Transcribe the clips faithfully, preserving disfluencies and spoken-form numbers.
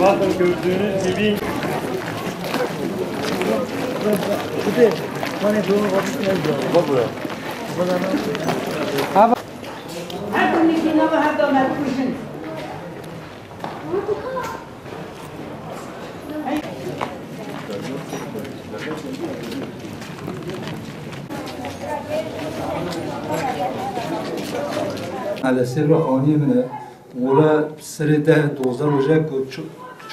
Bakın gördüğünüz gibi Li ser xaniyê min e. Mola serê deh dozdeh roje ku ço-,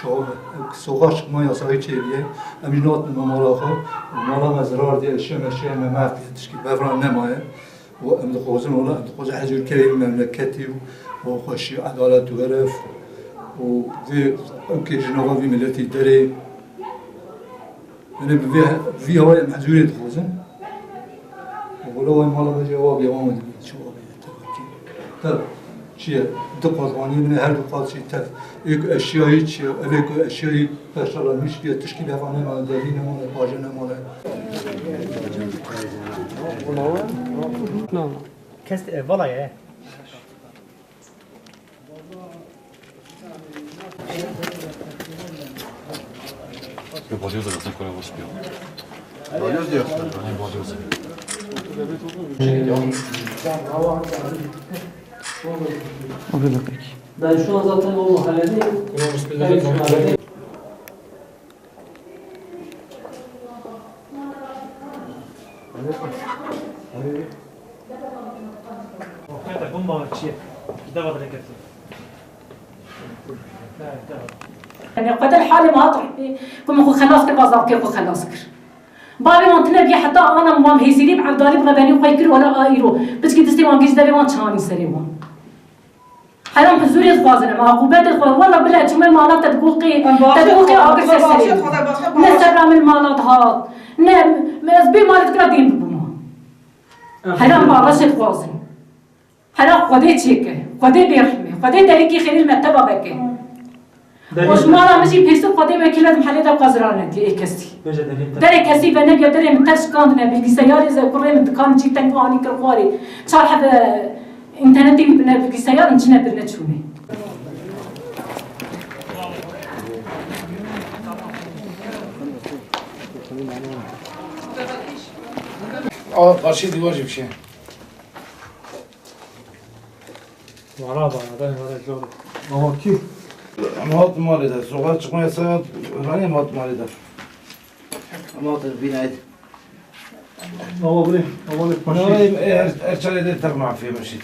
ço-, sokağa çıkma yasağı çêbûye. Em jî nehatin mala xwe. Mala me zirar diye, eşya meşya me maf diye, tişkî bevran nemaye. Û em dixwazin, wela em dixwazin hezûr kevin memleketî û, û xweşî, edalet û herif û vê ewkê ji nava vî miletî derê. Yanî bi vê, vî hawayê em hezûrê dixwazin. Wela wê mala me jî ewa bî, ewa me dibî, çi wa bî, tevakî. Tev, çi ye? Du qat xaniyê min e, her du qat jî tev. Ê ku eşyayî çi ye? Ev ê ku eşyayî peşala nûş bîye, tişkî leva nemane, derî nemane, paje nemane. Kes, e, vala ye. Ya balyoz da zaten kolay baş bir yol. Balyoz diyor. Aynen balyoz. O bir dakika. Ben şu an zaten o mahalledeyim. Tamam, bismillah. Ben şu mahalledeyim. Kete bomba çiye. Gidava direkt. Yanî qeder halê me hat rehmê, ku min xwe xelas kir, va zarokê xwe xelas kir. Bavê wan tune bî heta ana wan hêzîrî bi evdalî bi rebenî xwe kir, wela a îro. Piçkî distê wan gihîşt devê wan çanî serê wan. Heram huzûrê dixwazin, em aqûbetê dixwazin. Wela bila çûme mala te digoqê, te digoqê agir ser serê. Ne sebra min mala dihat. Ne, ez bê malê dikira dîn bibûma. Heram baweşê dixwazin. Hela Xwedê çêke, Xwedê bêrhmê, Xwedê derîkî xêrî li me teva veke. Derî- Û ji mala min jî pêstir Xwedê wekîl ez mihelê de qazira nediye ê kesî. Bêje derî te- Derê kesî venediya derê min tev şikandine, bilgisayarê ze kurê min dikan cî teng anî kir xwarê. Çar heb, e, înternetê wî bine bilgisayar in çine birine çûnê. Aa, karşı divar gibi bir şey. Vara vara, ben vara zor. Ama ki? Ama hat malê de, sokağa çıkma yasağı, hani hat malê de. Ama hat binayet. Ama buraya, ama buraya. Ama her, her çare de tak mafya müşit.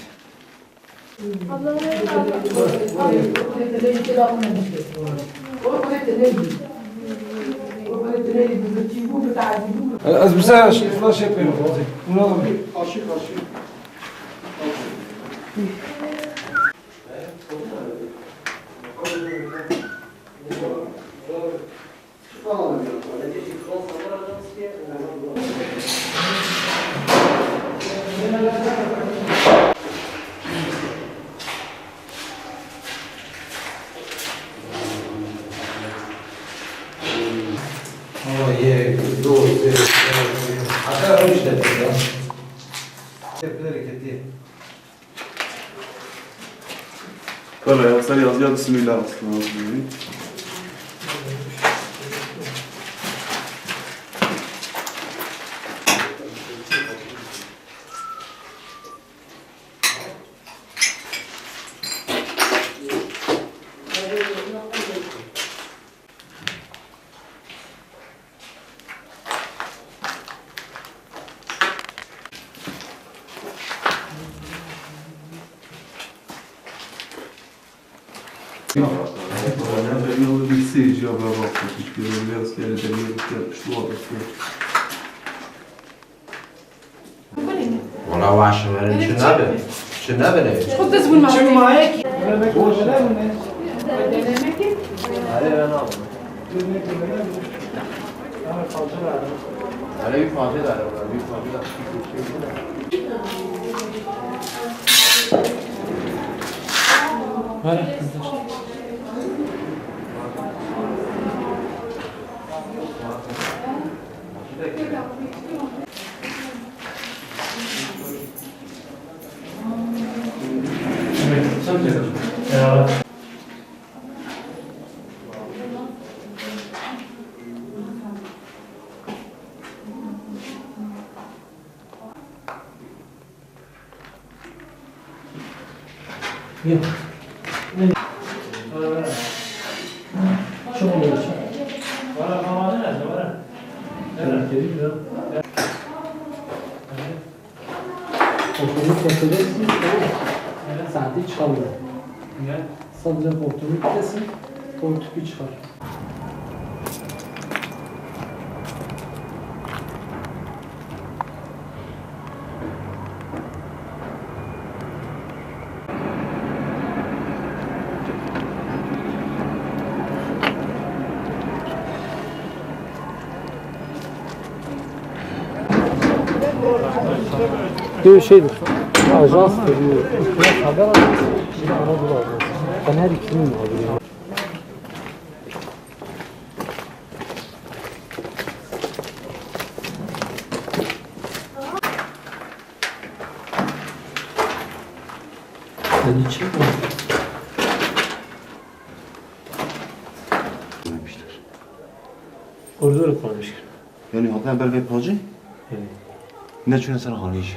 Ez bi ser flaş yapıyorum. Karşı karşı. Ama yek, du, sê, çar, pênc, heta roj de pênc. Bereketin. Bela ya, ser yazıya Bismillahirrahmanirrahim. Wala waş werin çi nabe? Çi nabe ne? Xwe dest bûn ma. Çi maye ki? Hele bir fazla da, bir fazla da. Gel. Çık oğlum, çık. Tehlikeli ya. Koltuğunu kesersin, tamam mı? Saati çıkarma. Sadece koltuğunu kesin, koltuğu çıkar. Diyor şeydir, ajans diyor, haber alıyorsun. Şimdi Anadolu Ajansı. Ben her ikisinin muhabiriyim. Sen niçin mi? Vermişler. Orada da kalmışlar. Yani hatta ber ve pacı? Yani. Ne çöne sana hanıcı?